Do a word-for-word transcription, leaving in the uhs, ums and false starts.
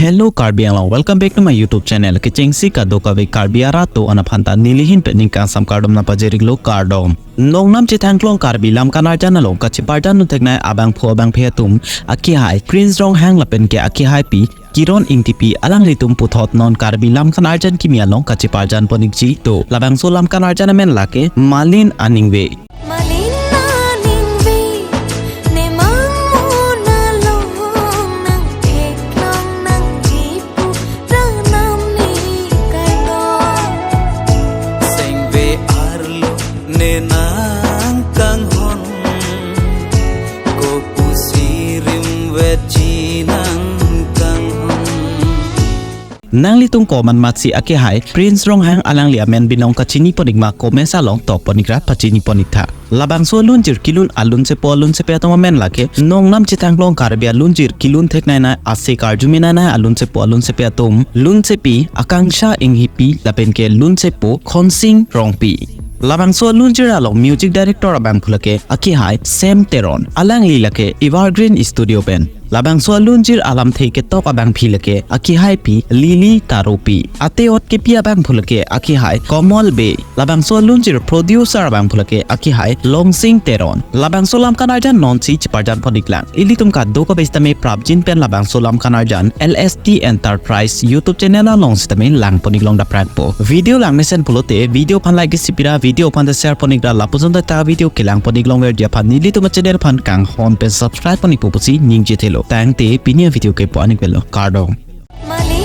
Hello Karbi Anglong, welcome back to my YouTube channel. Kechengsi kadokave Karbi arat atum aphan ta nelihin pen ning kangsam kardom nangpajir-iklo, kardom. Nongnam chethangklong Karbi lam kan-arjan along kacheparjan un theknei abangphu abangphi atum akehai Prince Ronghang lapen ke akehaipi Kiron Ingtipi alanglitum puthot non Karbi lam kan-arjan kimi along kacheparjan pon-ikji do. Labangso lam kan-arjan amen lake Malin Aningve. Malin Aningve, ne mangmun along nangtheklong nangkipu ranam ni kardom. Sengve arlo ne nangkanghon, kopusi rimvetji nangkanghon. Nanglitum komat matsi akehai Prince Ronghang alangli amen binong kachini pon-ikma, comments along tokpon-ikra, pachini pon-iktha. Labangso alunjir kelun alunsepo alunsepi atum amen lake nongnam chethangklong Karbi alunjir kelun theknei nai, ase karjume nai nai alunsepo alunsepi atum, lunsepi Akangsha Inghipi lapen ke lunsepo Khonsing Rongpi. Labangso alunjir along music director abangphu lake akehai Sam Teron, alangli lake Evergreen Studio pen. Labangso alunjir alamthe ketok abangphi lake akehaipi Lily Taropi. Ate-ot kepi abangphu lake akehai Komol Bey. Labangso alunjir producer abangphu lake akehai Longsing Teron. Labangso lam kan-arjan nonsi cheparjan pon-iklang. Ilitum kadokave sitame prapjin pen labangso lam kan-arjan L S T Enterprise YouTube channel along sitame lang pon-iklong daprangpo. Video langmesen pulote video aphan like isi pira, video aphan ta share pon-ikra, lapuson ta video kelang pon-iklongverji aphan nelitum channel aphan kanghon pen subscribe pon-ikpo pusi ningjethelo. Tangte pini avideo ke pu-an-ikvelo. Kardom. Malin